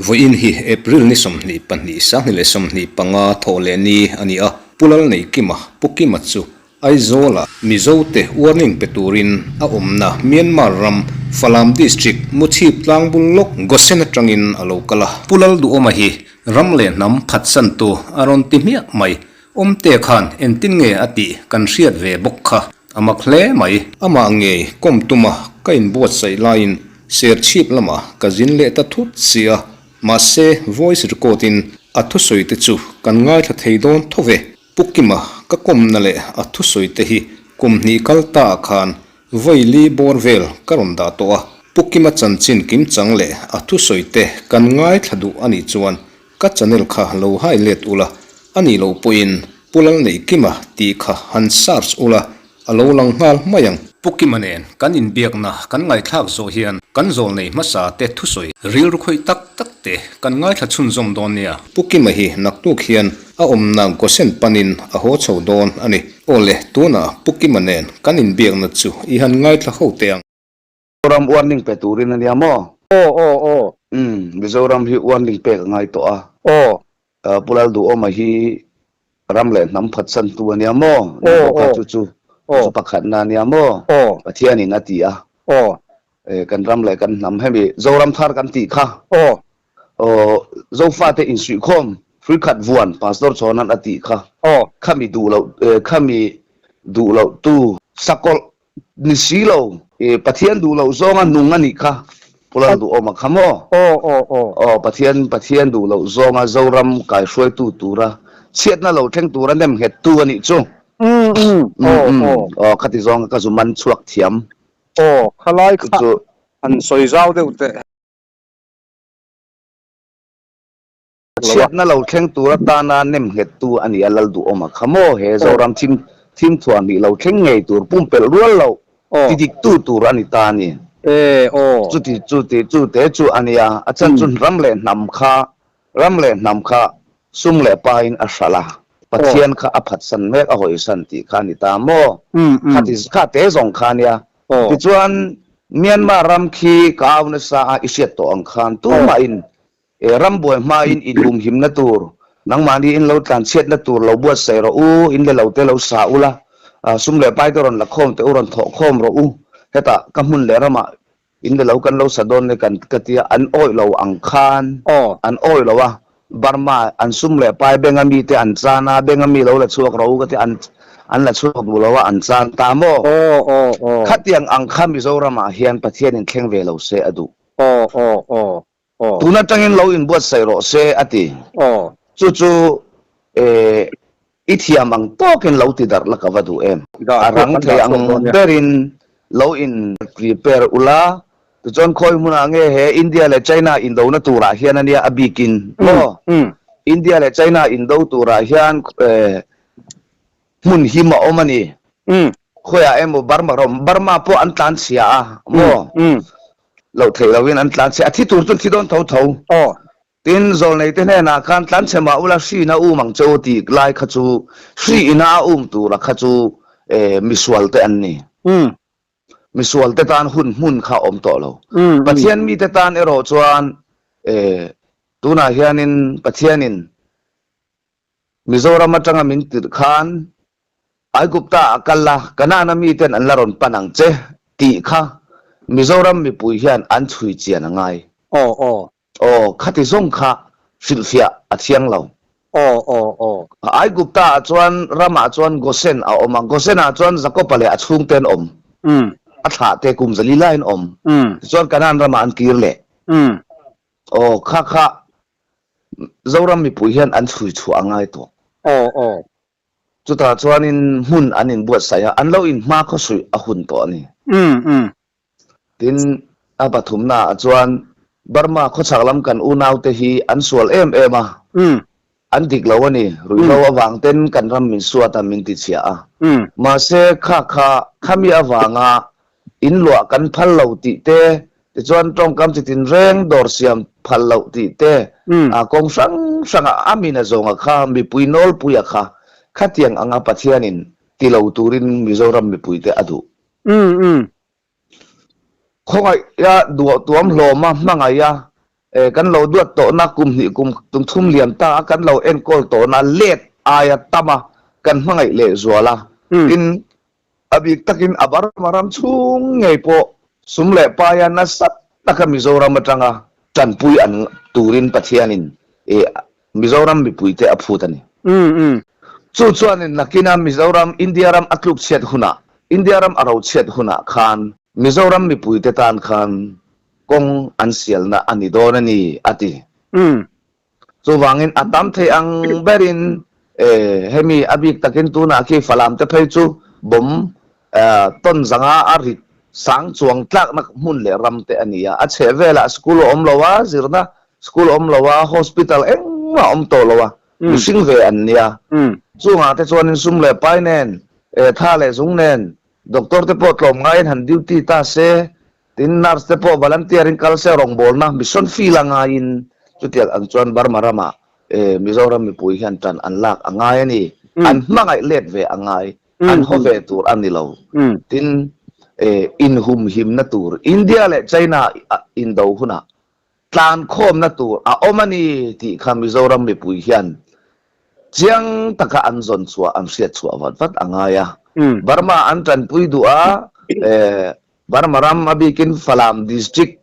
Vawiin hi April ni 22 2025 thawh leh ni a ni a, Pu Lalneikima, Pu Kima chu Aizawla Mizote warning pe turin a awmna Myanmar ram Falam District Muchhip tlangbul lawk Gosen atangin a lo kal a. Pu Lalduhawma hi ram leh hnam phatsantu a rawn ti hmiah mai. Awmte khan engtin nge a tih kan hriat ve bawk kha a mak hle mai. Amah ngei kawm tuma ka inbuatsaih laiin Serchhip lamah ka zin leh ta thut si a, mahse voice record in a thusawi te chu kan ngaithla thei dawn tho ve. Pu Kima ka kawmna leh a thusawi te hi kum hnih kal ta ah khan vawi li bawr vel ka rawn dah tawh a. Pu Kima chanchin kimchang leh a thusawi te kan ngaithla duh a nih chuan Ka channel kha lo hai let ula, a nih loh pawhin Pu Lalneihkima tih kha han search ula a lo lang nghal mai ang. Pu Kima nen kan inbiakna kan ngaithlak zawh hian kan zawl nei hmasa te thusawi rilru khawih tak tak te kan ngaithla chhunzawm dawn nia. Pu Kima hi naktuk hian a awmna Gosen panin a haw chho dawn a ni. Awle, tunah Pu Kima nen kan inbiakna chu i han ngaithla ho teh ang. Mizoram warning pe turin a nia maw? Aw aw aw. Umm Mizoram hi warning pek a ngai tawh a. Aw. Pu Lalduhawma hi ram leh hnam phatsan tu a nia maw? Aw Ni bawk a aw. chu chu Aw. chu pakhatna a nia maw? Aw. Pathianin a ti a. Aw. Kan ram leh kan hnam hemi Zoram thar kan tih kha. Aw. Aw Zofate insuihkhawm hrui khat vuan Pastor Chhawnan a tih kha. Aw. Khami duh loh khami duh loh tu sakawlh Ni si lo, i Pathian duh loh zawnga nung a nih kha, Pu Lalduhawma kha maw? Aw, aw, aw. Aw, Pathian, Pathian duh loh zawnga Zoram kaihruaitu tura chhiatna lo thleng tura nem nghettu a nih chu. Umm, umm, aw, aw. Aw, khati zawnga ka zu man chhuak thiam. Aw, khalai kha han sawi zau deuh teh. Chhiatna lo thleng tur atana nem nghettu a ni a, Lalduhawma kha maw he Zoram thim thim thuah hnih lo thleng ngei tur pumpelh rual loh ti diktu tur a ni ta a ni. Chuti chuti chute chu a nia, a chhan chu ram leh hnam kha ram leh hnam kha sum leh pain a hralh a, Pathian kha a phatsan mek a hawisan tih kha a ni ta maw? Khati kha te zawng kha a nia. Tichuan Myanmar ram khi ka au nasa a i hriat tawh ang khan tumahin E rambuai hmain in humhimna tur, nangmahni in lo tlanchhiatna tur lo buatsaih rawh u, in le lo te lo sa ula, sum leh pai te rawn la khawm teh u, rawn thawh khawm rawh u, hetah ka hmun leh ramah in le lo kan lo sa dawn e kan ka tia, an awih lo ang khan an awih lo a, Burma an sum leh pai benga mi te an chan a, benga mi lo la chhuak rawh u ka tia, an an la chhuak duh lo a, an chan ta maw? Khatiang ang kha Mizoramah hian Pathianin thleng ve lo se a duh. Aw. Tun atangin lo inbuatsaih rawh se a ti. Aw. Chu chu eh i thiam ang tawkin lo ti darh la ka va duh em. Dah A chhuak rang kan thei dah ang chhuak dawn nia. berin lo in prepare ula, tichuan khawi hmunah nge he India leh China indona turah hian a nia a bikin maw? India leh China indo turah hian eh hmun him a awm a ni. Khawiah emaw Burma rawm, Burma pawh an tlan chhia a maw? Loh theih loin an tlan chhia, a thi tur chu an thi dawn tho tho. Tin, Zawlneite hnenah khan tlan chhe mah ula hri ina um ang che u tih lai kha chu hri ina a um tura kha chu misualte an ni. Misualte tan hun hmun kha a awm tawh lo. Pathian mite tan erawh chuan tunah hianin Pathianin Mizoram atanga min tirh khan Aigupta ah kal la, Kanaan-a miten an la rawn pan ang che tih kha Mizoram mipui hian an chhui chian a ngai. Aw aw. Aw, khati zawng kha hrilhfiah a thiang lo. Aw aw aw. Aigupta ah chuan ramah chuan Gosen a awm a, Gosen ah chuan Jakob-a leh a chhungte an awm. A thlahte kum zali laiin awm. Tichuan Kanaan ramah an kir leh. Aw, kha kha Zoram mipui hian an chhui chhuah a ngai tawh. Aw aw. Chutah chuanin hmun an inbuatsaih a, an lo inhma khawsuih a hun tawh a ni. Umm umm. Tin, a pathumnaah chuan Burma khawchhak lam kan unaute hi an sual em em a, Umm. an dik lo a ni. Ruihhlo avang ten kan ram min suat a, min tichhia a. Umm. Mahse, kha kha khami avanga In luah kan phal lo tih te, tichuan tawngkam chi tinreng dawr siam phal loh tih te, a kawng hrang hranga a min a zawnga kha mipui nawlpuia kha khatiang anga Pathianin ti lo turin Mizoram mipuite a duh. Um um. Khawngaih a duah tuam hlawm a, hmangaih a, eh kan lo duat tawhna kum hnih kum tum thum lian ta a kan lo enkawl tawhna let aia tam a kan hmangaih leh zual a. Tin, a bik takin a Burma ram chhung ngei pawh sum leh paia nasa taka Mizoram atanga tanpui an turin Pathianin eh Mizoram mipuite a phut a ni. Chu chuanin nakina Mizoram India ram a tluk chhiat hunah, India ram a ro chhiat hunah khan Mizoram mipuite tan khan kawng an sialna a ni dawn a ni, a ti. Chuvangin a tam thei ang berin hemi a bik takin tunah khi Falam te phei chu bomb tawn zanga a rit sang chuang tlakna hmun leh ram te a ni a. A chhehvelah school a awm lo a, zirna School awm lo a, hospital engmah awm tawh lo a, mihring ve an nia. Chungah te chuanin sum leh pai nen, tha leh zung nen, doctor te pawh tlawm ngaiin han duty ta se, tin nurse te pawh volunteer in kal se rawngbawlna mission field a ngaiin chutiang ang chuan Burma ramah Mizoram mipui hian tan an lak a ngai a ni. An hmangaih let ve a ngai, an haw ve tur a ni lo. Tin, inhumhimna tur India leh China indo hunah Tlankhawmna tur a awm a ni tih kha Mizoram mipui hian chiang taka an zawn chhuah an hriat chhuah vat vat a ngai a. Burma an tanpui duh a, Burma ram a bikin Falam district,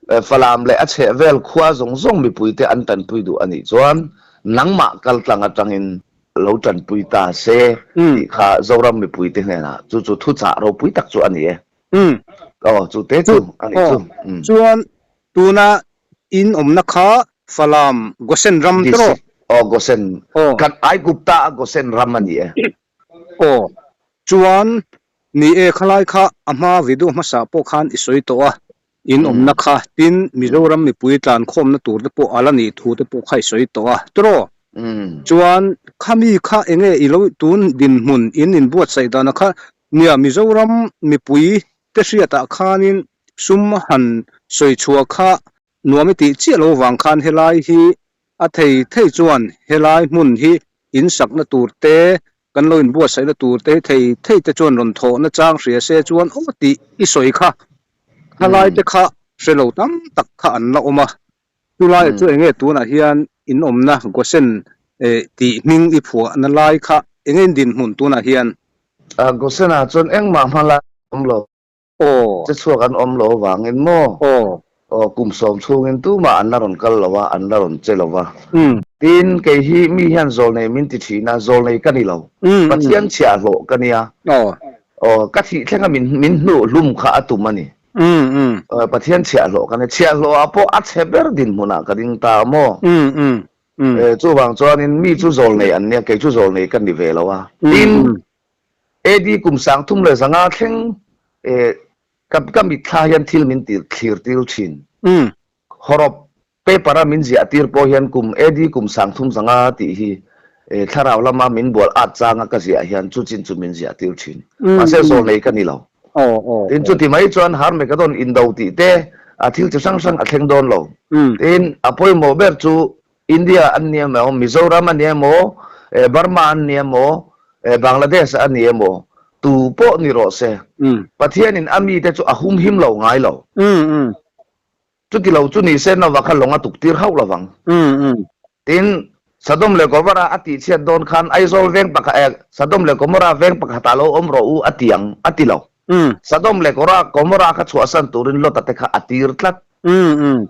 Falam leh a chhehvel khua zawng zawng mipuite an tanpui duh a nih chuan nangmah kaltlang atangin lo tanpui ta se tih kha Zoram mipuite hnenah chu chu thuchah ropui tak chu a ni e. Aw chu te chu a nih chu. Chuan Tuna in awmna kha Falam Gosen ram te rawh. Aw Gosen. Kan Aigupta a Gosen ram a ni e. Aw. Chuan ni e khalai kha a hma video hmasa pawh khan i sawi tawh a, in awmna kha tin Mizoram mipui tlankhawmna tur te pawh a la nih thu te pawh kha i sawi tawh a tiraw. Chuan khami kha enge i lo tun dinhmun in inbuatsaih dana kha nia Mizoram mipui te hriatah khanin sum han sawi chhuah kha nuam i tih chiah lo vang khan helai hi a thei thei chuan helai hmun hi in sakna tur te kan lo inbuatsaihna tur te hi thei thei te chuan rawn thawhna chang hria se chuan aw tih i sawi kha khalai te kha hre lo tam tak kha an la awm a chulaiah chu enge tunah hian in awmna Gosen tih hming i phuahna lai kha enge in dinhmun tunah hian? Gosen-ah chuan engmah hma lai a awm lo. Aw. Che chhuak an awm lo avangin maw? Aw. Aw, kum sawm chhungin tumah an la rawn kal lo a, an la rawn che lo va. Umm. Tin, kei hi mi hian zawlnei min ti thin a, zawlnei ka ni lo. Umm. Pathian chhiahhlawh ka nia. Aw. Aw, ka thih thlenga min min hnuh hlum kha a tum a ni. Umm umm. Aw, Pathian chhiahhlawh ka nia. Chhiahhlawhah pawh a chhe ber dinhmunah ka ding ta a maw? Umm umm umm. Eh, chuvang chuanin mi chu zawlnei an nia, kei chu zawlnei ka ni ve lo a. Tin, AD kum 3500 thleng ka ka mitthla hian thil min tir thlir tir thin. Hawrawp paper a min ziah tir pawh hian kum AD kum 3500 tih hi thlarau lama min bual at changa ka ziah hian chu chin chu min ziah tir thin. Mahse zawlnei ka ni lo. Tin chuti mai chuan Harmagedon indo tih te a thil chi hrang hrang a thleng dawn lo. Tin a pawimawh ber chu India an ni emaw, Mizoram a ni emaw, Burma an ni emaw, Bangladesh a ni emaw, tu pawh ni rawh se, Pathianin a mite chu a humhim lo ngai lo. Chuti lo chu ni se Nova kha lawng a tuk tir hauh lovang. Tin, Sodom leh Gomorrah a tihchhiat dawn khan Aizawl veng pakhat, Sodom leh Gomorrah veng pakhatah lo awm rawh u a ti ang, a ti lo. Sodom leh Gomorrah kha chhuahsan turin Lota te kha a tir tlat.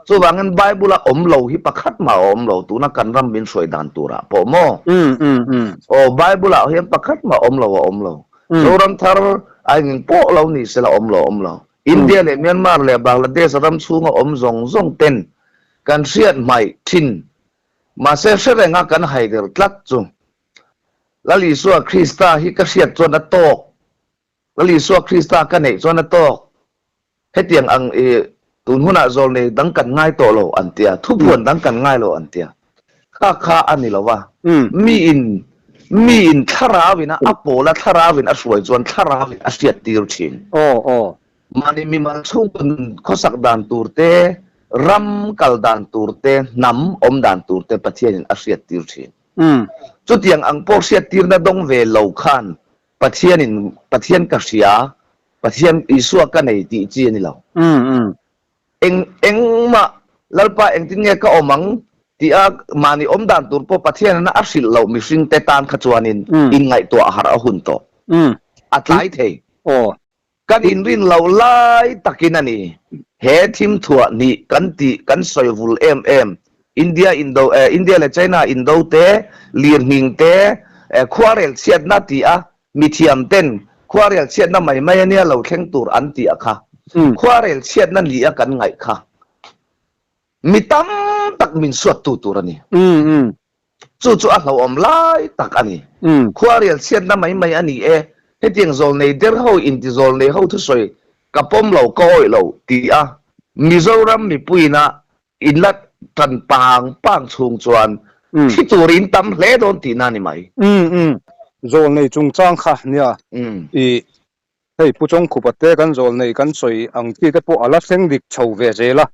Chuvangin Bible-a awm lo hi pakhat mah a awm lo, tuna kan ram min hruai dan turah pawh maw? Aw, Bible-ah hian pakhat mah awm lo a awm lo. Zoram thar a engin pawh lo ni sela awm lo a awm lo. India leh Myanmar leh Bangladesh ram chhunga awm zawng zawng ten kan hriat hmaih thin. Mahse hre renga kan haider tlat chu Lal Isua Krista hi ka hriat chuan a tawk. Lal Isua Krista ka neih chuan a tawk. Hetiang ang i tun hunah zawlnei dang kan ngai tawh lo an tia, thupuan dang kan ngai lo an tia. Kha kha a ni lo va. Mi in mi in thlarau in a a pawl a thlarau in a hruai chuan thlarau in a hriat tir thin. Aw aw. Mahni mimal chhungkaw nun khawsak dan tur te, ram kal dan tur te, hnam awm dan tur te Pathian in a hriat tir thin. Chutiang ang pawh hriat tirna dawng ve lo khan Pathianin Pathian ka hria. Pathian Isua ka nei tih chi a ni lo. Eng engmah Lalpa engtin nge ka awm ang tih a mahni awm dan tur pawh Pathianina a hrilh loh mihringte tan kha chuanin inngaihtuah harh a hun tawh. A tlai thei. Kan inrin loh lai takin a ni. He thim thuah hnih kan tih kan sawi vul em em. India indo eh India leh China indo te, lirnghing te, eh khuarel chhiatna tih a mithiam ten khuarel chhiatna mai mai ania lo thleng tur an tih a kha. Khuarel chhiatna ni a kan ngaih kha. Mi tam tak min suattu tur a ni. Chu chu a hlauhawm lai tak a ni. Khuarial chhiatna mai mai a ni e. Hetiang zawlnei der ho inti zawlnei ho thusawi ka pawm lo, ka awih lo ti a Mizoram mipuiina in la tan pang pang chhung chuan thi tur in tam hle dawn tihna a ni mai. Zawlnei chungchang kha nia i Hei Pu Chawngkhupa te kan zawlnei kan sawi ang chi te pawh a la thleng dik chho ve zel a,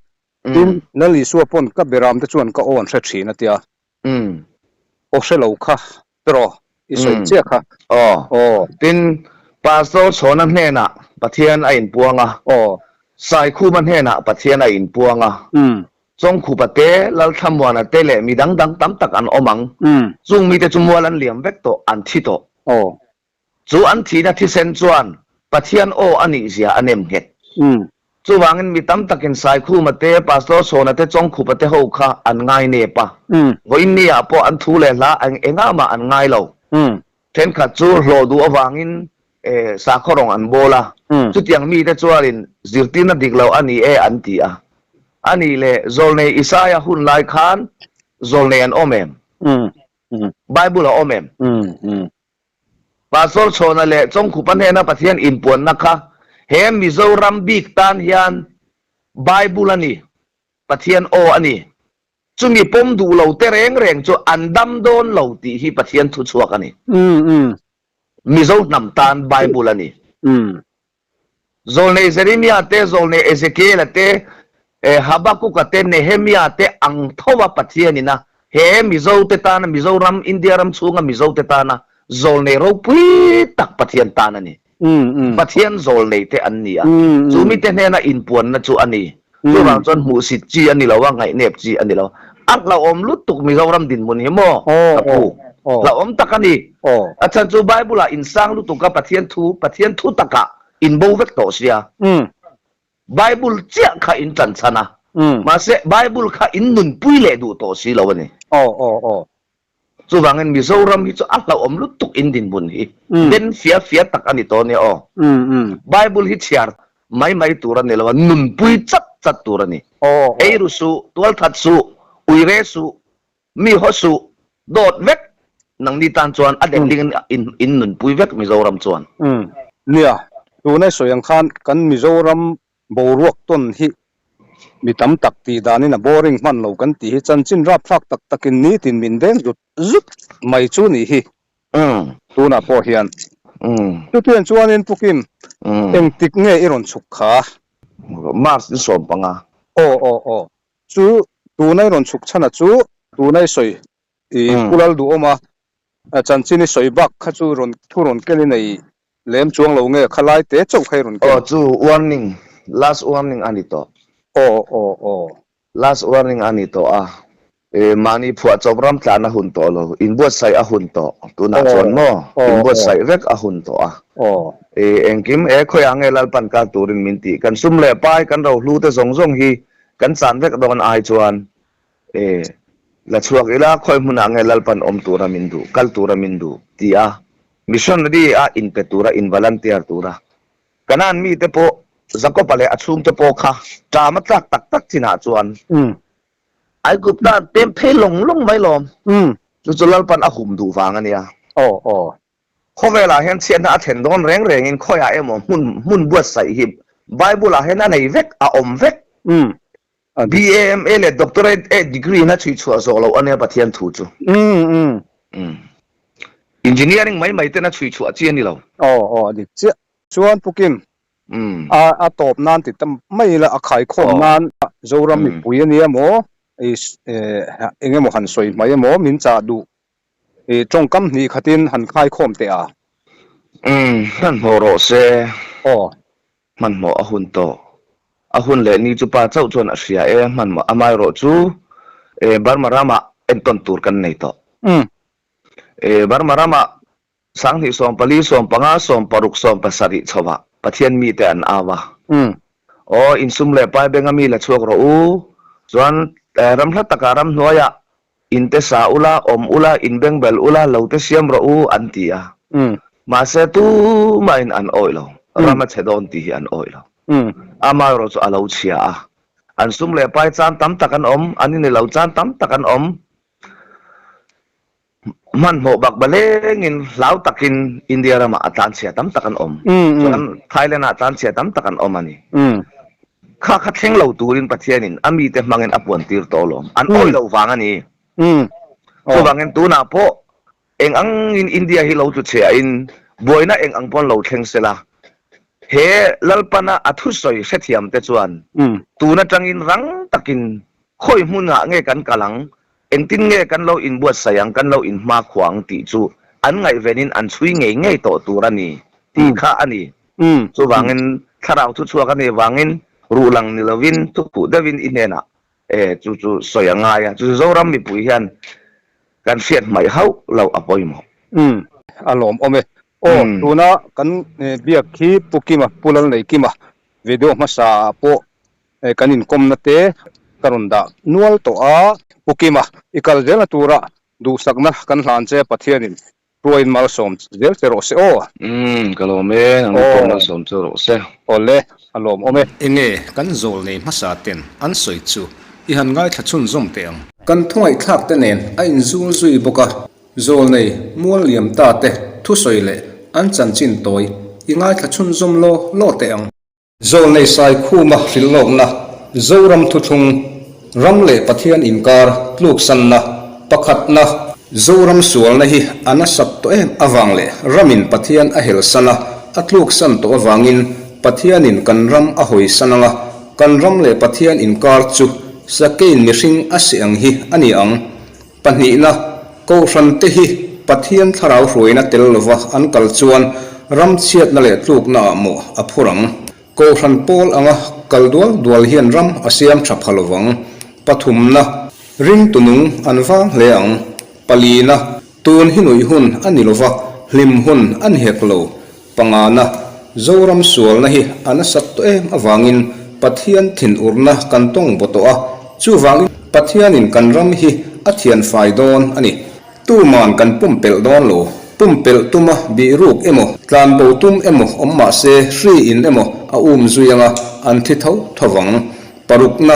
tin Lal Isua pawn ka beram te chuan ka aw an hre thin a tia. Aw hre lo kha tiraw i sawi chiah kha. Aw. Tin Pastor Chhawna hnenah Pathian a inpuang a. Saikhuma hnenah Pathian a inpuang a. Chawngkhupa te, Lalthlamuana te leh mi dang dang tam tak an awm ang. Chung mite chu mual an liam vek tawh, an thi tawh. Chu an thihna thisen chuan Pathian aw a nihzia a nem nghet. Chuvangin mi tam takin Saikhuma te, Pastor Sawna te, Chawngkhupa te ho kha an ngai nep a. Vawiin ni ah pawh an thu leh hla eng engah mah an ngai lo. Thenkhat chu hlawh duh avangin sakhaw rawng an bawl a. Chutiang mite chuanin zirtirna dik lo a ni e an ti a. A nih leh Zawlnei Isaia hun lai khan zawlnei an awm em? Bible a awm em? Pastor Chhawna leh Chawngkhupa hnena Pathian inpuanna kha he Mizoram bik tan hian Bible a ni, Pathian aw a ni. Chumi pawm duh lo te reng reng chu an dam dawn lo tih hi Pathian thuchhuak a ni. Mizo hnam tan Bible a ni. Zawlnei Jeremia te, Zawlnei Ezekiela te, Habakuka te, Nehemia te ang tho a Pathianin a he Mizo te tana, Mizoram, India ram chhunga Mizo te tana zawlnei ropui tak Pathian tan a ni. Pathian zawlnei te an ni a, chu mite hnena inpuanna chu a ni. Chuvang chuan hmuhsit chi a ni lo a, ngaihnep chi a ni lo. A hlauhawm lutuk Mizoram dinhmun hi maw ka pu? Hlauhawm tak a ni. A chhan chu Bible-ah insang lutuk a Pathian thu, Pathian thu takah in bo vek tawh sia. Bible chiah kha in ṭan chhan a, mahse Bible kha in nunpui leh duh tawh si lo a ni. Chuvangin Mizoram hi chu a hlauhawm lutuk in dinhmun hi den fia fia tak a ni tawh nia aw. Bible hi chhiar mai mai tur a ni lo a, nunpui chat chat tur a ni. Eiru suh, tualthat suh, uire suh, mi haw suh, dawt vek nangni tan chuan a letling in in nunpui vek Mizoram chuan. Nia, tuna i sawi ang khan kan Mizoram Boruak tawn hi mi tam tak tih danin a boring hman lo kan tih hi chanchin rapthlak tak takin nitin min deng zut zut mai chu nih hi tunah pawh hian. Chutiang chuanin Pu Kim, engtik nge i rawn chhuk kha? March ni 15. Aw aw aw. Chu tuna i rawn chhuk chhan a chu tuna i sawi I Pu Lalduhawma chanchin i sawi bak kha chu rawn thu rawn ken i nei lem chuang lo nge kha lai te chauh kha i rawn ken? Aw chu warning, last warning a ni tawh. Aw aw aw. Last warning a ni tawh a, mahni phuahchawp ram tlan a hun tawh lo, inbuatsaih a hun tawh, tunah chuan maw inbuatsaih vek a hun tawh a. Engkim e khawiah nge Lalpan kal turin min tih, kan sum leh pai, kan rohlu te zawng zawng hi kan chan vek dawn ai chuan E, la chhuak ila khawi hmunah nge Lalpan awm tura min duh, kal tura min duh? ti a missionary a inpe tura, in volunteer tura Kanaan mite pawh Jakob-a leh a chhungte pawh kha ṭam a tlak tak tak chinah chuan Aigupta an pem phei lawng lawng mai lawm. Chu chu Lalpan a hum duh vang a nia. Khawvelah hian chhiatna a thlen dawn reng rengin khawiah emaw hmun hmun buatsaih hi Bible-ah hian a nei vek, a awm vek. BAMA leh Doctorate A degree in a chhui chhuah zawh loh a nia Pathian thu chu. Engineering mai mai ten a chhui chhuah chi a ni lo. Aw aw a dik chiah. Chuan Pu Kim, a a tawp nan ti ta mai ila a khaikhawm nan Zoram mipui a nia maw, eng emaw han sawi hmai emaw min chah duh i tawngkam hnih khatin han khaikhawm teh a. Hmanhmawh rawh se. Aw. Hmanhmawh a hun tawh. A hun leh ni chu pa chauh chuan a hria e, hmanhmawh amaherawh chu e Burma ramah entawn tur kan nei tawh. E Burma ramah 20 14 15 16 17 chhovah Pathian mite an au a. Aw insum leh pai benga mi la chhuak rawh u. Chuan ram hla takah ramhnuaiah In te sa ula, awm ula, in bengbel ula, lo te siam rawh u, an ti a. Mahse, tumahin an awih lo. Ram a chhe dawn tih hi an awih lo. Amaherawh chu a lo chhia a. An sum leh pai chan tam tak an awm, an ini lo chan tam tak an awm. Hmanhmawh bak balengin hlau takin India ramah a tlanchhia tam tak an awm. Chuan Thailand ah tlanchhia tam tak an awm a ni. Kha kha thleng lo turin Pathianin a mite hmangin a puantir tawh alawm. An awih loh vang a ni. Chuvangin tunah pawh eng angin India hi lo tlu chhiahin buaina eng ang pawn lo thleng sela, he Lalpana a thusawi hrethiamte chuan tun atangin rang takin khawi hmunah nge kan kal ang, Engtin nge kan lo inbuatsaih ang, kan lo inhmakhua ang tih chu an ngaihvenin an chhui ngei ngei tawh tur a ni tih kha a ni. Chuvangin thlarau thu chhuak a nih vangin ruh lang ni lovin thukhuh deuhin i hnenah e chu chu sawi a ngai a. Chu chu Zoram mipui hian kan hriat hmaih hauh loh a pawimawh. Umm a lawmawm e. Aw tuna kan biak khi Pu Kima, Pu Lalneikima video hmasa ah pawh Kan inkawmna te ka rawn dah nual tawh a. Pu Kima, i kal zelna tura duhsakna kan hlan che Pathianin hruaiin malsawm zel che rawh se aw. Umm, ka lawm e, nang ni pawh malsawm che rawh se. Awle, a lawmawm e. Enge kan zawl nei hmasa ten an sawi chu i han ngaithla chhunzawm teh ang. Kan thungaihthlak te nen a inzul zui bawk a, zawl nei mual liam ta te thusawi leh an chanchin tawi i ngaithla chhunzawm law law teh ang. Zawlnei Saikhuma hrilhlawkna, Zoram thuthlung, ram leh Pathian inkar tluksanna, pakhatna, Zoram sualna hi a nasat tawh em avang leh ramin Pathian a helsan a, a tluksan tawh avangin Pathianin kan ram a hawisan ang a, kan ram leh Pathian inkar chu Sakein mihring a seh ang hi a ni ang. Pahnihna, Kohhrante hi Pathian thlarau hruaina tel lova an kal chuan ram chhiatna leh tluknaah mawh a phur ang. Kohhran pawl anga kal dual dual hian ram a siam tha pha lovang. Pathumna, Ringtu nung an vang hle ang. Palina, Tun hi nuih hun a ni lova, hlim hun a ni hek lo. Pangana, Zoram sualna hi a nasat tawh em avangin Pathian thinurna kan tawng baw tawh a, chuvangin Pathianin kan ram hi a thianfai dawn a ni. Tuman kan pumpelh dawn lo, pumpelh tuma bihruk emaw, tlanbo tum emaw awm mah se hri in emaw a um zui anga an thi tho tho vang. Parukna,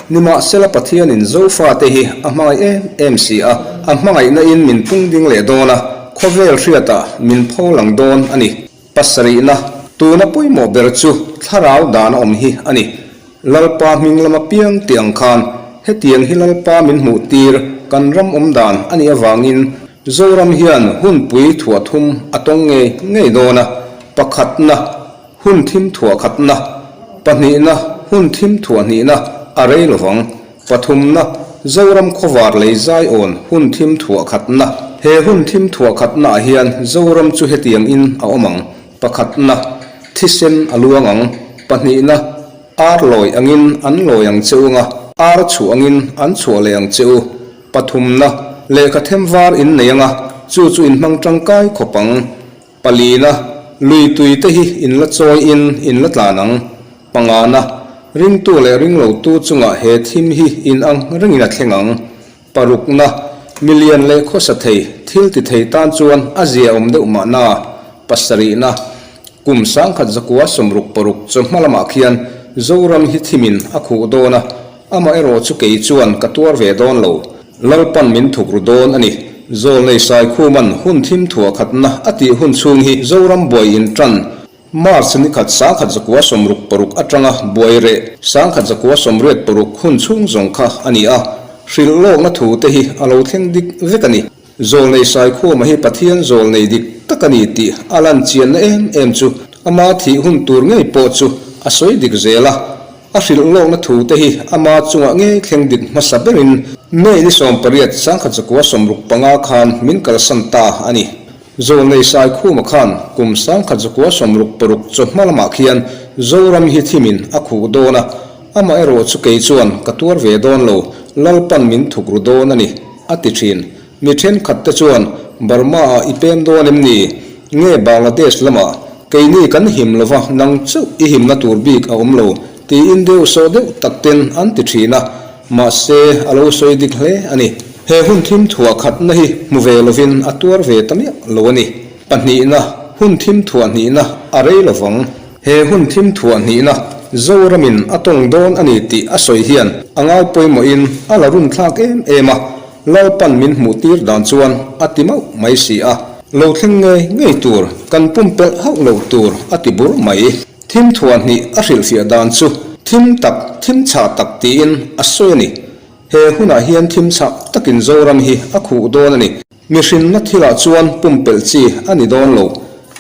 Nimahsela Pathianin Zofate hi a hmangaih em em si a, a hmangaihna in min pung ding leh dawn a, khawvel hriatah min pho lang dawn a ni. Pasarihna, Tuna pawimawh ber chu thlarau dan a awm hi a ni. Lalpa hming lama piang tih ang khan hetiang hi Lalpa min hmuh tir kan ram awm dan a nih avangin Zoram hian hunpui thuah thum a tawng ngei ngei dawn a. Pakhatna, Hun thim thuah khatna, pahnihna, hun thim thuah hnihna a rei lovang. Pathumna, Zoram khawvar lei zaiawn hun thim thuah khatna. He hun thim thuah khatnaah hian Zoram chu hetiang in a awm ang, pakhatna, thisen a luang ang, pahnihna, ar lawi angin an lawi ang che u nga, ar chhuah angin an chhuah leh ang che u, pathumna, lehkha them var in nei anga, chu chu in hmang tangkai khawp ang. Palina, lui tui te hi in la chawi in in la tlan ang. Pangana, ringtu leh ringlotu chungah he thim hi in ang rengin a thleng ang. Parukna, milian leh khawsa thei, thil ti thei tan chuan a zia awm deuh mahna. Pasarihna, kum 1906 chawhma lamah khian Zoram hi thimin a khuh dawn a, Amaherawh chu kei chuan ka tuar ve dawn lo. Lalpan min thuk ru dawn a ni. Zawlnei Saikhuman hun thim thuah khatna a tih hun chhung hi Zoram buai in tan March ni khat 1966 atanga buai reh 1986 hun chhung zawng kha a ni a. Hrilh lawkna thu te hi a lo thleng dik vek a ni. Zawlnei Saikhuma hi Pathian zawlnei dik tak a ni tih a lan chianna em em chu ama thih hun tur ngei pawh chu a sawi dik zel a. A hrilh lawkna thu te hi ama chungah ngei thleng dik hmasa berin May ni 18, 1965 khan min kalsan ta a ni. Zawlnei Saikhuma khan kum 1966 chawhma lamah khian. Zoram hi thimin a khuh dawn a, amaherawh chu kei chuan ka tuar ve dawn lo, Lalpan min thuk ru dawn a ni, a ti thin. Mi thenkhat te chuan Burma-ah i pem dawn em ni? Nge Bangladesh lamah keini kan him lova nang chauh i himna tur bik a awm lo tiin deuh sawh deuh tak ten an ti thin a, mahse a lo sawi dik hle a ni. He hun thim thuah khatna hi hmu ve lovin a tuar ve ta miah lo a ni. Pahnihna, hun thim thuah hnihna a rei lovang. He hun thim thuah hnihna Zoramin a tawng dawn a ni tih a sawi hian a ngai pawimawhin a la runthlak em em a, Lalpan min hmuh tir dan chuan a ti mauh mai si a. Lo thleng ngei ngei tur, kan pumpelh hauh loh tur a ti bur mai. Thim thuah hnih a hrilhfiah dan chu thim tak, thim chhah tak tiin a sawi a ni. He hunah hian thim chhah takin Zoram hi a khuh dawn a ni. Mihrinna thilah chuan pumpelh chi a ni dawn lo.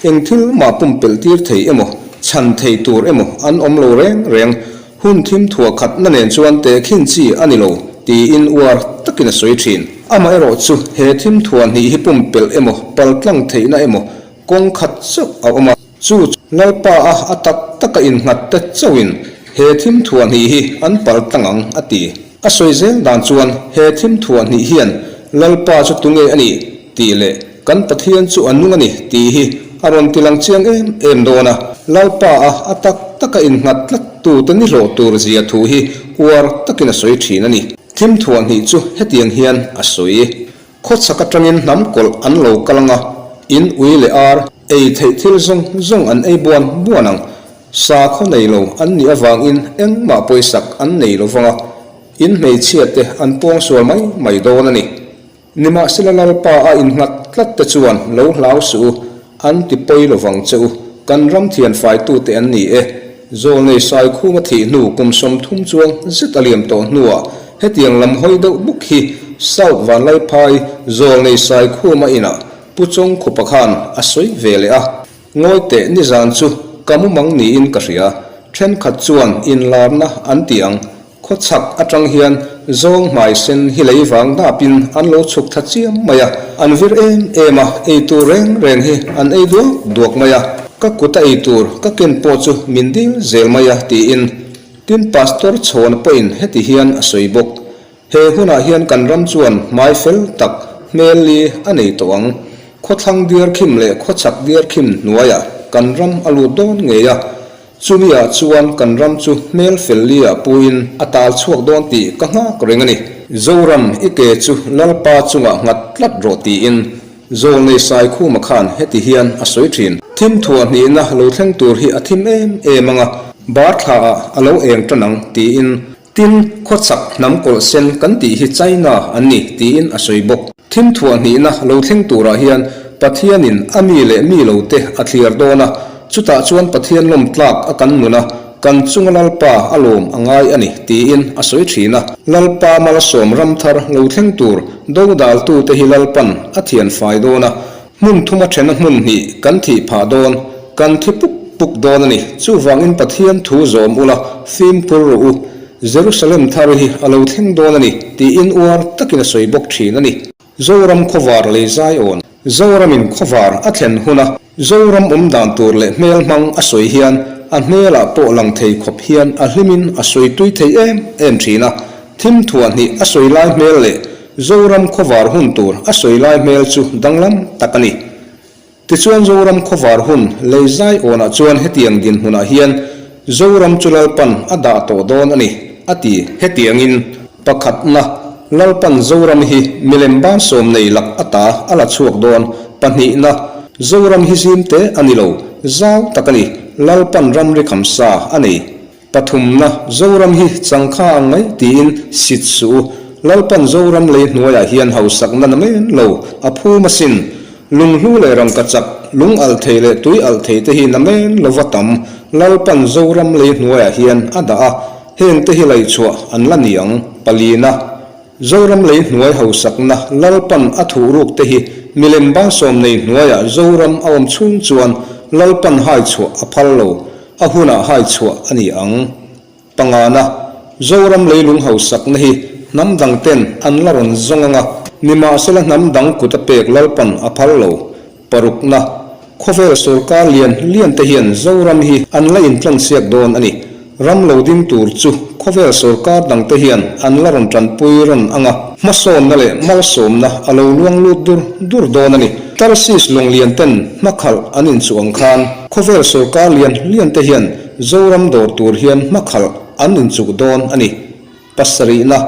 Eng thil mah pumpelh tir thei emaw, chhan thei tur emaw an awm lo reng reng. Hun thim thuah khatna nen chuan tehkhin chi a ni lo, tiin uar takin a sawi thin. Amaherawh chu he thim thuah hnih hi pumpelh emaw, paltlang theihna emaw kawng khat chauh a awm a. Chu Lalpa a a tak taka innghat te chauhin he thim thuah hnih hi an pal tlang ang, a ti. A sawi zel dan chuan he thim thuah hnih hian Lalpa chu tunge a nih tih leh kan Pathian chu a nung a ni tih hi a rawn ti lang chiang em em dawn a. Lalpa a a tak taka innghat tlat tute ni hlawh tur zia thu hi uar takin a sawi thin a ni. Thim thuah hnih chu hetiang hian a sawi. Khawchhak atangin hnam kawlh an lo kal ang a, in ui leh ar, ei theih thil zawng zawng an ei buan buan ang. Sakhaw nei lo an nih avangin engmah pawisak an nei lo vang a, in hmeichhia te an pawngsual mai mai dawn a ni. Nimahsela Lalpa a innghat tlat te chuan lo hlau suh u, An ti pawi lo vang che u, kan ram thian faitute an ni e. Zawlnei Saikhuma thih hnu kum 30 chuang zet a liam tawh hnuah hetiang lam hawi deuh bawk hi South Vanlaiphai Zawlnei Saikhuma inah Pu Chawngkhupa khan a sawi ve leh a. Ngawi teh nizan chu ka mumang niin ka hria, thenkhat chuan inlarna an ti ang Khawchhak atang hian zawng hmai sen hi lei vang dapin an lo chhuk thla chiam mai a, an vir em em a, ei tur reng reng hi an ei duak duak mai a, ka kut a ei tur ka ken pawh chu min dil zel mai a tiin tin Pastor Chhawna pawhin heti hian a sawi bawk. He hunah hian kan ram chuan hmai fel tak hmel li a nei tawh ang. Khawthlang diar khim leh khawchhak diar khim hnuaiah kan ram a lut dawn ngei a, Chumi ah chuan kan ram chu hmel fel li ah puiin a tal chhuak dawn tih ka nghak reng a ni. Zoram, i ke chu Lalpa chungah nghat tlat rawh tiin Zawlnei Saikhuma khan heti hian a sawi thin. Thim thuah hnihna lo thleng tur hi a thim em em ang a, bar thla ah a lo eng tan ang tiin Tin, khawchhak hnam kawlh sen kan tih hi China an ni tiin a sawi bawk. Thim thuah hnihna lo thleng turah hian Pathianin a mi leh mi lo te a thliar dawn a, chutah chuan Pathian lawm tlak a kan nun a, kan chunga Lalpa a lawm a ngai a ni tiin a sawi thin a. Lalpa malsawm ram thar lo thleng tur dodaltu te hi Lalpan a thian fai dawn a, hmun thuma thena hmun hnih kan thih phah dawn, kan thi puk puk dawn a ni. Chuvangin Pathian thu zawm ula fimkhur rawh u. Jerusalem thar hi a lo thleng dawn a ni, tiin uar takin a sawi bawk thin a ni. Zoram khawvar lei zai awn. Zoramin khawvar a thlen huna Zoram awm dan tur leh hmel hmang a sawi hian a hmelah pawh lang thei khawp hian a hlimin a sawi tui thei em em thin a. Thim thuah hnih a sawi lai hmel leh Zoram khawvar hun tur a sawi lai hmel chu danglam tak a ni. Tichuan Zoram khawvar hun lei zai awnah chuan hetiang dinhmunah hian Zoram chu Lalpan a dah tawh dawn a ni, a ti. Hetiangin, pakhatna, Lalpan Zoram hi milem bansawm nei lak ata a la chhuak dawn. Pahnihna, Zoram hi zim te a ni lo, zau tak a ni, Lalpan ramri khamsa a nei. Pathumna, Zoram hi changkha ang mai tiin sit suh u. Lalpan Zoram lei hnuaiah hian hausakna na men lo, a phum asin. Lunghlu leh rangkachak, lung alh thei leh tui alh thei te hi na men lova tam. Lalpan Zoram lei hnuaiah hian a dah a, heng te hi laihchhuah an la ni ang. Palina, Zoram lei hnuai hausakna Lalpan a thuhruk te hi milem bansawm nei hnuaiah Zoram a awm chhung chuan Lalpan haichhuah a phal lo. A hunah hai chhuah a ni ang. Pangana, Zoram leilung hausakna hi hnam dang ten an la rawn zawng ang a, nimahsela hnam dang kut a pek Lalpan a phal lo. Parukna, Khawvel sorkar lian lian te hian Zoram hi an la intlansiak dawn a ni. Ram lo ding tur chu khawvel sorkar dang te hian an la rawn tanpui rawn ang a, hmasawnna leh malsawmna a lo luang lut dur dur dawn a ni. Tarsis lawng lian ten hmakhalh an inchuh ang khan khawvel sorkar lian lian te hian Zoram dawr tur hian hmakhalh an inchuh dawn a ni. Pasarihna,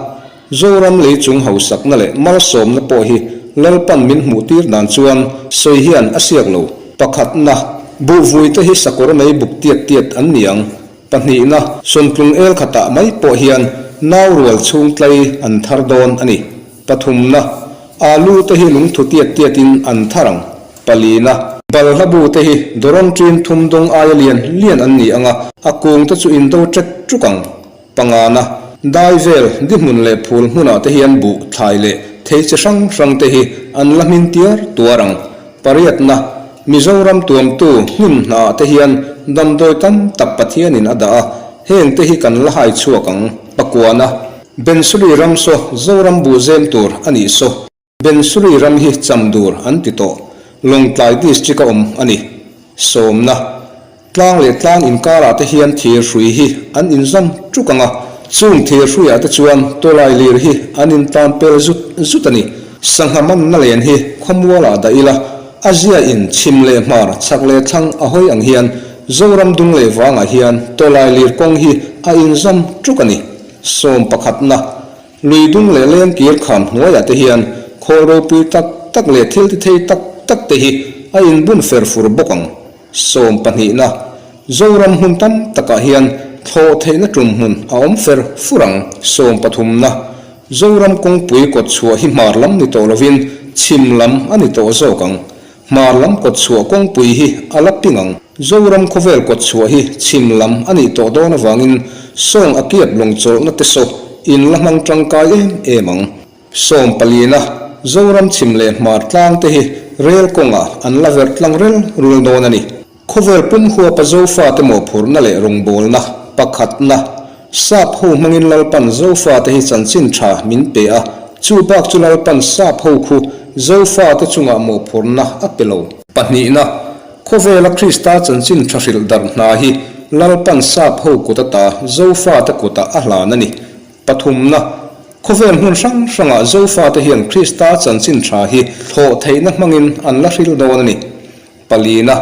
Zoram lei chung hausakna leh malsawmna pawh hi Lalpan min hmuh tir dan chuan sawi hian a siak lo. Pakhatna, Buhvui te hi sakawr mei buk tiat tiat an ni ang. Pahnihna, Sawntlung el khatah mai pawh hian nau rual chhung tlai an thar dawn a ni. Pathumna, Alu te hi lungthu tiat tiatin an thar ang. Palina, Balhla bu te hi dawrawn ṭin thum dawng aia lian lian an ni ang a, a kung te chu indo ṭek ṭuk ang. Pangana, dai vel, di hmun leh phul hmunah te hian buh, thlai leh thei chi hrang hrang te hi an la hmin tiar tuar ang. Pariatna, Mizoram tuamtu hnim hnaah te hian damdawi tam tak Pathianin a dah a, heng te hi kan la hai chhuak ang. Pakuana, Bensuri ram saw Zoram buh zem tur a nih saw. Bensuri ram hi Chamdur an ti tawh. Lawngtlai District a awm a ni. Sawmna, Tlang leh tlang inkarah te hian thir hrui hi an inzam tuk ang a, chung thir hruiah te chuan tawlai lir hi an intan pel zut zut a ni. Sangha manna len hi khawmualah dah ila, a zia in chhim leh hmar, chhak leh thlang a hawi ang hian Zoram dung leh vangah hian tawlai lir kawng hi a inzam tuk a ni. Sawm pakhatna. Lui dung leh leng kir kham hnuaiah te hian khawl ropui tak tak leh thil ti thei tak tak te hi a inbun fer fur bawk ang. Sawm pahnihna, Zoram hmun tam takah hian thlawh theihna tum hmun a awm fer fur ang. Sawm pathumna, Zoram kawngpui kawt chhuah hi hmar lam ni tawh lovin chhim lam a ni tawh zawk ang. Hmar lam kawt chhuah kawngpui hi a la ping ang. Zoram khawvel kawt chhuah hi chhim lam a nih tawh dawn avangin sawng a kiap lawng chawlhna te saw in la hmang tangkai em em ang. Sawm palina, Zoram chhim leh hmar tlang te hi rel kawngah an la ver tlang rel rul dawn a ni. Khawvel pum huapa Zofate mawhphurhna leh rawngbawlna pakhatna, Sap ho hmangin Lalpan Zofate hi chanchin tha min pe a, chu bak chu Lalpan Sap ho khu Zofate chungah mawhphurhna a pe lo. Pahnihna, Khawvela Krista chanchin tha hrilh darh hna hi Lalpan Sap ho kut ata Zofate kutah a hlan a ni. Pathumna, Khawvel hmun hrang hrangah Zofate hian Krista chanchin tha hi thlawh theihna hmangin an la hril dawn a ni. Palina,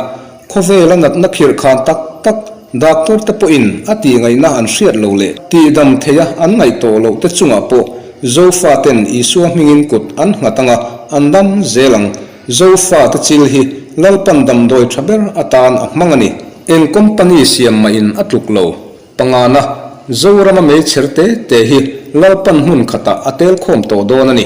khawvela natna khirh khan tak tak doctor te pawhin a tih ngaihna an hriat lo leh tihdam theia an ngaih tawh loh te chungah pawh Zofa ten Isua hmingin kut an nghat anga an dam zel ang. Zofa te chil hi Lalpan damdawi tha ber atan a hmang a ni. Eng company siam mah in a tluk lo. Pangana, Zorama meichher te te hi Lalpan hmun khatah a tel khawm tawh dawn a ni.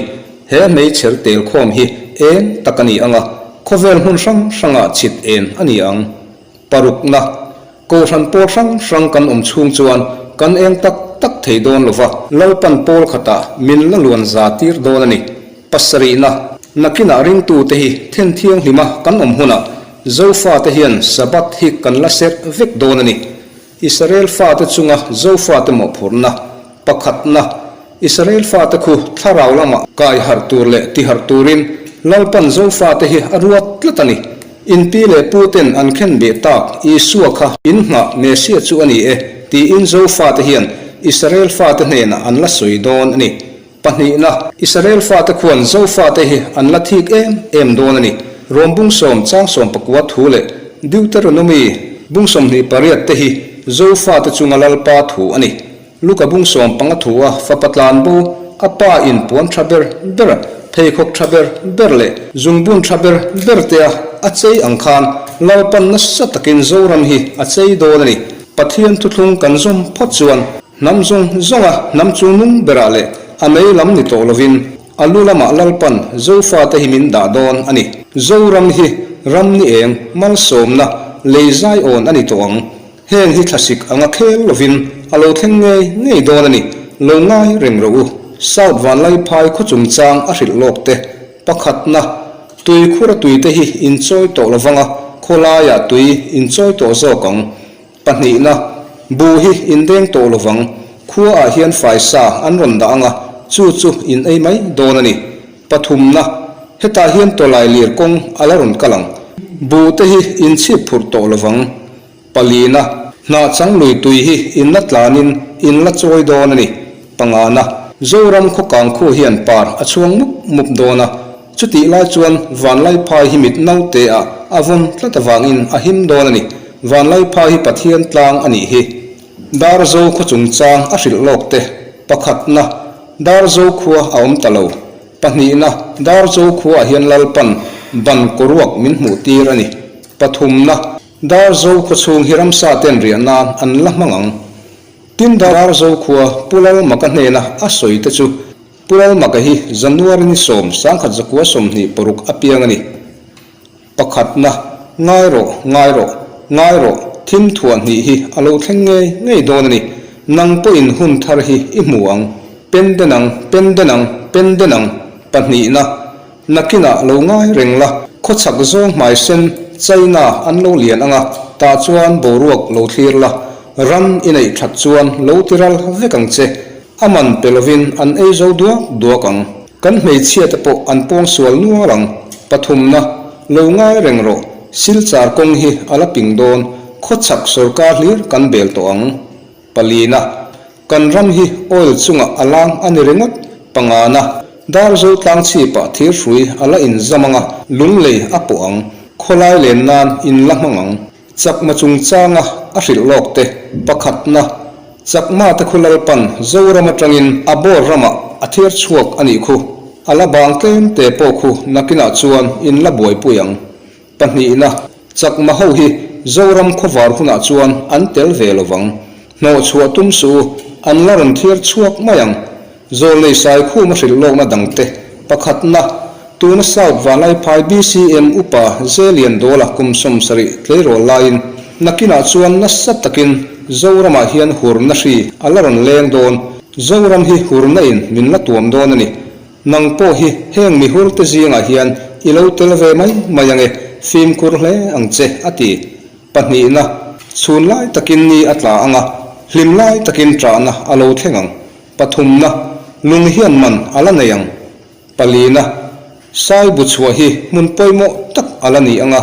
He meichher tel khawm hi eng tak a ni ang a, khawvel hmun hrang hrangah chhit en a ni ang. Parukna, Kohhran pawl hrang hrang kan awm chhung chuan kan eng tak tak thei dawn lo va, Lalpan pawl khatah min la luan za tir dawn a ni. Pasarihna, Nakinah ringtute hi then thianghlima kan awm hunah Zofate hian Sabbath hi kan la serh vek dawn a ni. Israel fate chunga Zofate mawhphurhna pakhatna, Israel fate khu thlarau lamah kai harh tur leh ti harh turin Lalpan Zofate hi a ruat tlat a ni. In pi leh pu ten an khen beh tak Isua kha in nghah Mesia chu a ni e tiin Zofate hian Israel fate hnenah an la sawi dawn a ni. Pahnihna, Israel fate khuan Zofate hi an la thik em em dawn a ni. Rom bung sawm chang sawm pakua thu leh Deuteronomy bung 28 te hi Zofate chunga Lalpa thu a ni. Luka bung sawm panga thu a fapa tlan bo, a pa in puan tha ber ber, pheikhawk tha ber ber leh zungbun tha ber ber te a a chei ang khan Lalpan nasa takin Zoram hi a chei dawn a ni. Pathian thuthlung kan zawm phawt chuan Hnam zawng zawnga hnam chung nung berah leh a mei lam ni tawh lovin a lu lamah Lalpan Zofate hi min dah dawn a ni. Zoram hi ram ni eng malsawmna lei zaiawn a ni tawh ang. Heng hi thlasik anga khel lovin a lo thleng ngei ngei dawn a ni. Lo ngai reng rawh u. South Vanlaiphai khaw chungchang a hrilh lawk te pakhatna, Tuikhura tuite hi inchawi tawh lovanga khawlaiah tui inchawi tawh zawk ang. Pahnihna, Bu hi in deng tawh lovang, khua ah hian faisa an rawn dah anga, chu chu in ei mai dawn a ni. Pathumna, hetah hian tawlai lir kawng a la rawn kal ang. Buh te hi in chhip phurh tawh lovang. Palina, hnah chang lui tui hi in la tlanin in la chawi dawn a ni. Pangana, Zoram khaw kang khu hian par a chhuang mup mup dawn a, chutih lai chuan Vanlaiphai hi mit naute ah a vawn tlat avangin a him dawn a ni. Vanlaiphai hi Pathian tlang a nih hi. Darzo khaw chungchang a hrilh lawk te. Pakhatna, Darzo khua a awm ta lo. Pahnihna, Darzo khuaah hian Lalpan ban kawruak min hmuh tir a ni. Pathumna, Darzo khaw chhung hi ramsa ten riah nan an la hmang ang. Tin Darzo khua Pu Lalmaka hnena a sawi te chu Pu Lalmaka hi January ni sawm sangkhat zakua 26 a piang a ni. Pakhatna, Ngai rawh, ngai rawh, ngai rawh, thim thuah hnih hi a lo thleng ngei ngei dawn a ni. Nang pawhin hun thar hi i hmu ang. Pen den ang, pen den ang, pen den ang. Pahnihna, Nakinah lo ngai reng la, khawchhak zawng hmai sen China an lo lian ang a, tah chuan boruak lo thlir la, ram i neih that chuan lo ti ral vek ang che. A man pe lovin an ei zo duak duak ang. Kan hmeichhia te pawh an pawng sual nual ang. Pathumna, lo ngai reng rawh, Silchar kawng hi a la ping dawn, khawchhak sawrkar hlir kan bel tawh ang. Palina, Kan ram hi oil chungah a lang a ni ringawt. Pangana, Darzo tlang chhipah thir hrui a la inzam ang a, lunglei a pawh ang. Khawlai len nan in la hmang ang. Chakma chungchanga a hrilh lawk te. Pakhatna, Chakma te khu Lalpan Zoram atangin a bawr ramah a thir chhuak a nih khu. A la bang tlem te pawh khu nakinah chuan in la buaipui ang. Pahnihna, Chakma ho hi Zoram khawvar hunah chuan an tel ve lo vang. Hnawh chhuah tum suh u, an la rawn thiar chhuak mai ang. Zawlnei Saikhuma hrilh lawkna dangte, Pakhatna, tuna South Vanlaiphai BCM upa Zelian Dawla kum 70 tleirawl laiin nakinah chuan nasa takin Zoramah hian hurna hri a la rawn leng dawn. Zoram hi hurna in min la tuam dawn a ni. Nang pawh hi heng mihur te zingah hian i lo tel ve mai mai ange, fimkhur hle ang che, a ti. Pahnihna, chhun lai takin ni a tla ang a, hlim lai takin ṭahna a lo thleng ang. Pathumna, lung hian man a la nei ang. Palina, sai bu chhuah hi hmun pawimawh tak a la ni ang a,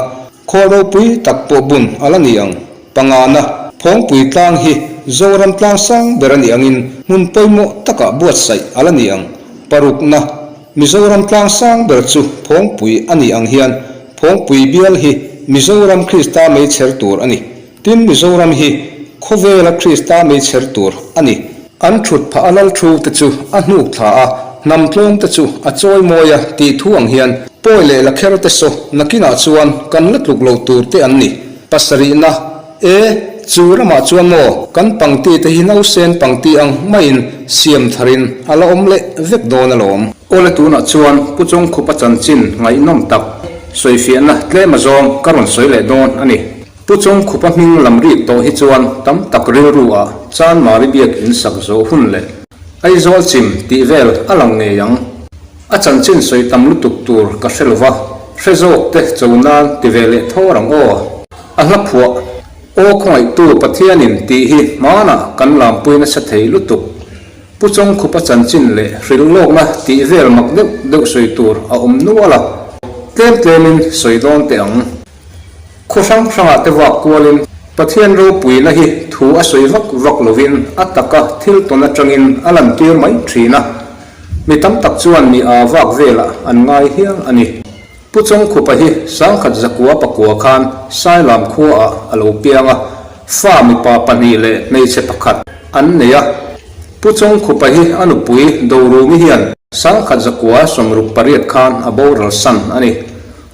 Khawl ropui tak pawh bun a la ni ang. Pangana, Phawngpui tlang hi Zoram tlang sang ber a nih angin hmun pawimawh takah buatsaih a la ni ang. Parukna, Mizoram tlang sang ber chu Phawngpui a nih ang hian Phawngpui bial hi Mizoram Krista meichher tur a ni. Tin, Mizoram hi khawvela Krista meichher tur a ni. An thut phah a lal thu te chu a hnuk thla a, hnam tlawm te chu a chawi mawi a tih thu ang hian pawi leh la kher te saw nakinah chuan kan la tluk lo tur te an ni. Pasarihna, E, chu ramah chuan maw kan pangti te hi nausen pangti ang maiin siam tharin a la awm leh vek dawn alawm. Awle tunah chuan Pu Chawngkhupa chanchin ngaihnawm tak sawifiahna tlem azawng ka rawn sawi leh dawn a ni. Pu Chawngkhupa hming lam rik tawh hi chuan tam tak rilru ah Chanmari biak in sak zawh hun leh Aizawl chim tih vel a lang ngei ang. A chanchin sawi tam lutuk tur ka hre lova, hre zawk te cho nan ti ve leh thawr ang aw. A hla phuah, Aw khawngaihtu Pathianin tih hi hmanah kan lampui nasa thei lutuk. Pu Chawngkhupa chanchin leh hrilh lawkna tih vel mak deuh deuh sawi tur a awm nual a, tlem tlemin sawi dawn teh ang. Khaw hrang hrangah te vak kualin Pathian ropuina hi thu a sawi vak vak lovin a taka thil tawn atangin a lantir mai thin a. Mi tam tak chuan mi aa vak velah an ngai hial a ni. Pu Chawngkhupa hi 1909 pakua khan Sailam khuaah a lo piang a, fa mipa pahnih leh hmeichhe pakhat an nei a. Pu Chawngkhupa hi a nupui Dorumi hian 1968 khan a boral san a ni.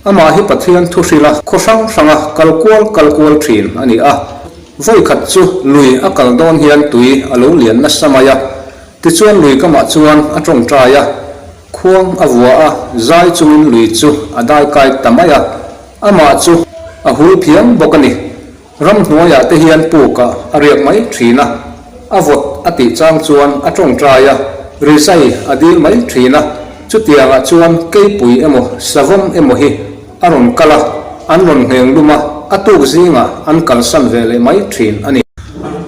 Amah hi Pathian thu hrila khaw hrang hranga kal kual kal kual thin a ni a. Vawi khat chu lui a kal dawn hian tui a lo lian nasa mai a. Tichuan lui kamah chuan a tawngtai a, khuang a vua a, zai chungin lui chu a daikai ta mai a. Amah chu a hul phian bawk a ni. Ramhnuaiah te hian pukah a riak mai thin a, a vawt a tih chang chuan a tawngtai a, rizai a dil mai thin a, chutiangah chuan keipui emaw savawm emaw hi a rawn kal a, an rawn ngheng lum a, a tuk zingah an kalsan ve leh mai thin a ni.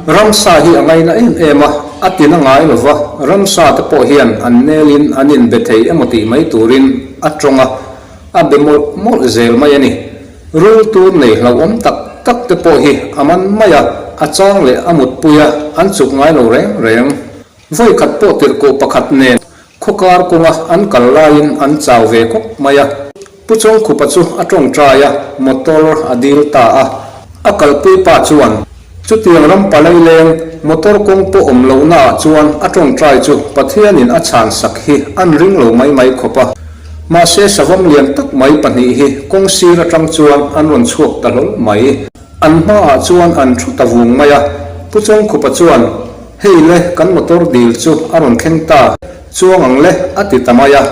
Ramsa hi a ngaina em em a, a tina ngai lova, ramsa te pawh hian an nelin an inbe thei emaw tih mai turin a tawng a, a be mawlh mawlh zel mai a ni. Rul tur nei hlauhawm tak tak te pawh hi a man mai a, a chang leh a mutpui a, an chuk ngai lo reng reng. Vawi khat pawh tirhkoh pakhat nen khawkar kawnga an kal laiin an chau ve khawp mai a. Pu Chawngkhupa chu a tawngtai a, motor a dil ta a. A kalpui pa chuan, Chutiang ram palai leng motor kawng pawh awm lohnaah chuan a tawngtai chu Pathianin a chhan sak hi an ring lo mai mai khawp a. Mahse savawm lian tak mai pahnih hi kawng sir atang chuan an rawn chhuak ta hlawl mai. An hmaah chuan an thu ta vung mai a. Pu Chawngkhupa chuan, Hei le, kan motor dil chu a rawn thleng ta, chuang ang le, a ti ta mai a.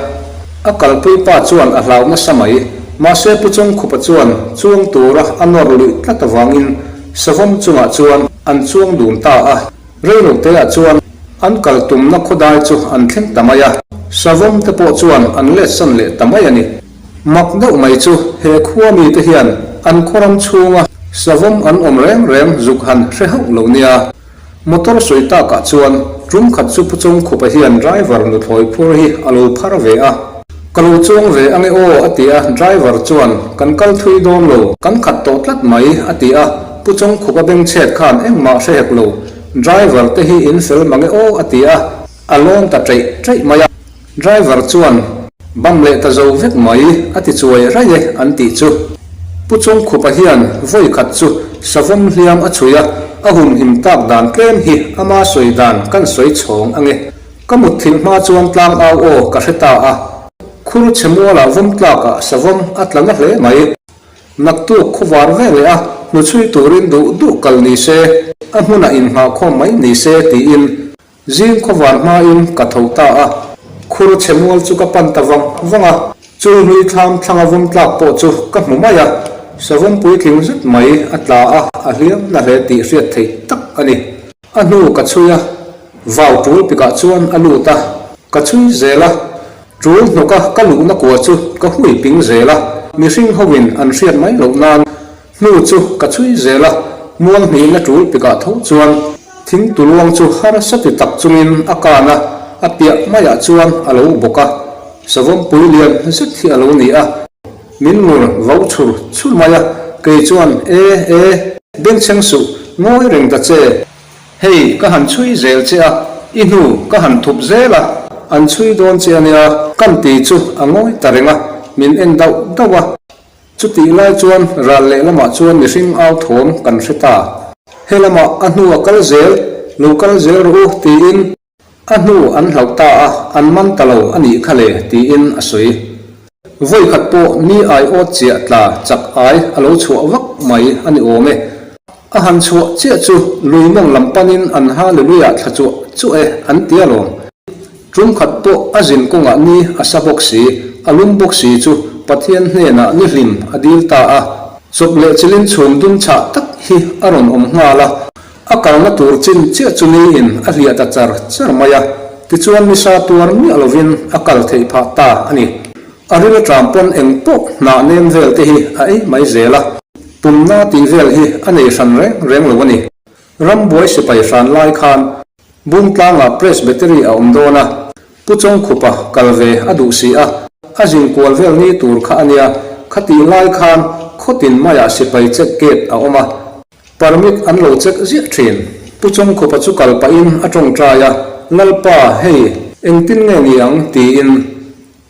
A kalpui pa chuan a hlau nasa mai. Mahse Pu Chawngkhupa chuan chuang tura a nawr luih tlat avangin savawm chungah chuan an chuang dun ta a. Reiloteah chuan an kal tumna khawdai chu an thleng ta mai a. Savawm te pawh chuan an letsan leh ta mai a ni. Mak deuh mai chu he khua mite hian an khawram chhunga savawm an awm reng reng zuk han hre hauh lo nia. Motor sawi takah chuan tum khat chu Pu Chawngkhupa hian driver nuthlawi phur hi a lo phar ve a. Ka lo chuang ve ange aw a ti a, driver chuan kan kal thui dawn lo, kan khat tawh tlat mai a ti a, Pu Chawngkhupa bengchhet khan engmah hre hek lo, driver te hi in fel mange aw a ti a, a lawn ta ṭeih ṭeih mai a. Driver chuan, Bam leh ta zo vek mai, a ti chuai raih e, an tih chu. Pu Chawngkhupa hian vawi khat chu savawm hliam a chhui a, a humhim tak dan tlem hi ama sawi dan kan sawi chhawng ange. Ka mutthilh hma chuan tlang au aw ka hre ta a. Khur chhe mualah vawm tlakah savawm a tla na hle mai. Naktuk khuvar ve leh a, hnuchhui turin duh duh kal ni se, a hmunah inngahkhawm mai ni se tiin Zing khawvar hmain ka tho ta a, khur chhe mual chu ka pan ta vang vang a, chulhlui thlam thlanga vawm tlak pawh chu ka hmu mai a, savawm puitling zet mai a tla a, a hliam na hle tih hriat theih tak a ni. A hnu ka chhui a, vau tul pikah chuan a lut a, ka chhui zel a, tul hnawka ka luhna kua chu ka hui ping zel a, mihring hoin an hriat mai loh nan Hnu chu ka chhui zel a, mual hnihna tul pikah tho chuan thing tuluang chu harsa ti tak chungin a kan a, a piah maiah chuan a lo bawk a, savawm pui lian zet hi a lo ni a, min ngur vo chhur chhur mai a, kei chuan e e, bengchheng suh, ngawi reng ta che, hei ka han chhui zel che a, i hnu ka han thup zel a, an chhui dawn che a nia, kan ti chu a ngawi ta reng a, min en dauh dauh a. Chutih lai chuan ral lehlamah chuan mihring au thawm kan hre ta. He lamah a hnu a kal zel, lo kal zel rawh u tiin a hnu an hlauh ta a, an man ta lo a nih kha le tiin a sawi. Vawi khat pawh mi aiawt chiah tla chak ai a lo chhuah vak mai a ni awm e. A han chhuah chiah chu lui mawng lam panin an Hallelujah thla chuah chuah e an ti alawm. Tum khat pawh a zin kawngah ni a sa bawk si, a lum bawk si chu Pathian hnenah ni hlim a dil ta a. Chawp leh chilin chhum dum chhah tak hi a rawn awm nghal a, a kalna tur chin chiah chu niin a hliah ta char char mai a, tichuan nisa tuar miah lovin a kal theih phah ta a ni. A ril aṭam pawn eng pawh hnah nem vel te hi a ei mai zel a, pumna tih vel hi a nei hran reng reng lo a ni. Rambuai sipai hran lai khan Bungtlangah Presbytery a awm dawn a, Pu Chawngkhupa kal ve a duh si a, a zin kual vel ni tur kha a nia, khatih lai khan khawtin maiah sipai check gate a awm a, permit an lo check ziah thin. Pu Chawngkhupa chu kal pahin a tawngtai a, Lalpa, hei, engtin nge ni ang? tiin.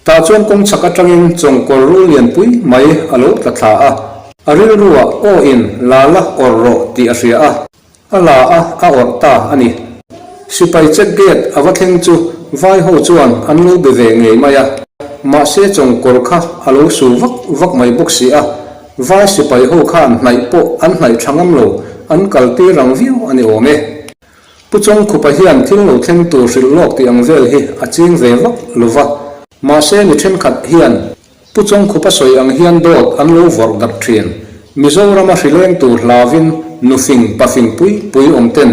Tah chuan kawng chhak atangin chawngkawr rul lianpui mai a lo tla thla a, a rilruah aw in la la awrh rawh tih a hria a, a la a a awrh ta a ni. Sipai check gate a va thleng chu vai ho chuan an lo be ve ngei mai a, mahse chawngkawr kha a lo su vak vak mai bawk si a, vai sipai ho khan hnaih pawh an hnaih tha ngam lo, an kal tir rang viau a ni awm e. Pu Chawngkhupa hian thil lo thleng tur hrilh lawk tih ang vel hi a ching ve vak lo va, mahse mi thenkhat hian Pu Chawngkhupa sawi ang hian dawt an lo vawrh darh thin. Mizorama hrileng tur hlauvin nufing pafing pui pui awm ten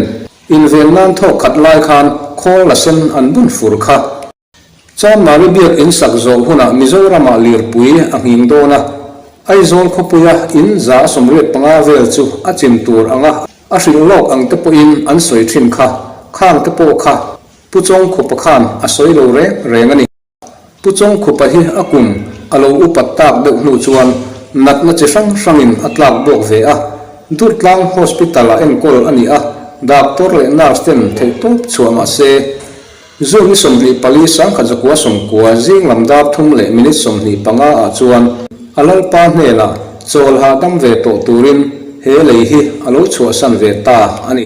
inven nan thawk khat lai khan khawl la sen an bun fur kha. Chanmari biak in sak zawh hunah Mizoramah lirpui a nghing dawn a, Aizawl khawpuia in 185 vel chu a chim tur anga a hrilh lawk ang te pawhin an sawi thin kha, khang te pawh kha Pu Chawngkhupa khan a sawi lo reng reng a ni. Pu Chawngkhupa hi a kum a lo upat tak deuh hnu chuan. Natna chi hrang hrangin a tlak buak ve a, Durtlang Hospital-ah enkawl a ni a, doctor leh nurse ten theihtawp chhuah mah se, June ni 24 1990 zing lam dar thum leh minute 25 ah chuan a Lalpa hnenah chawl hahdam ve tawh turin he lei hi a lo chhuahsan ve ta a ni.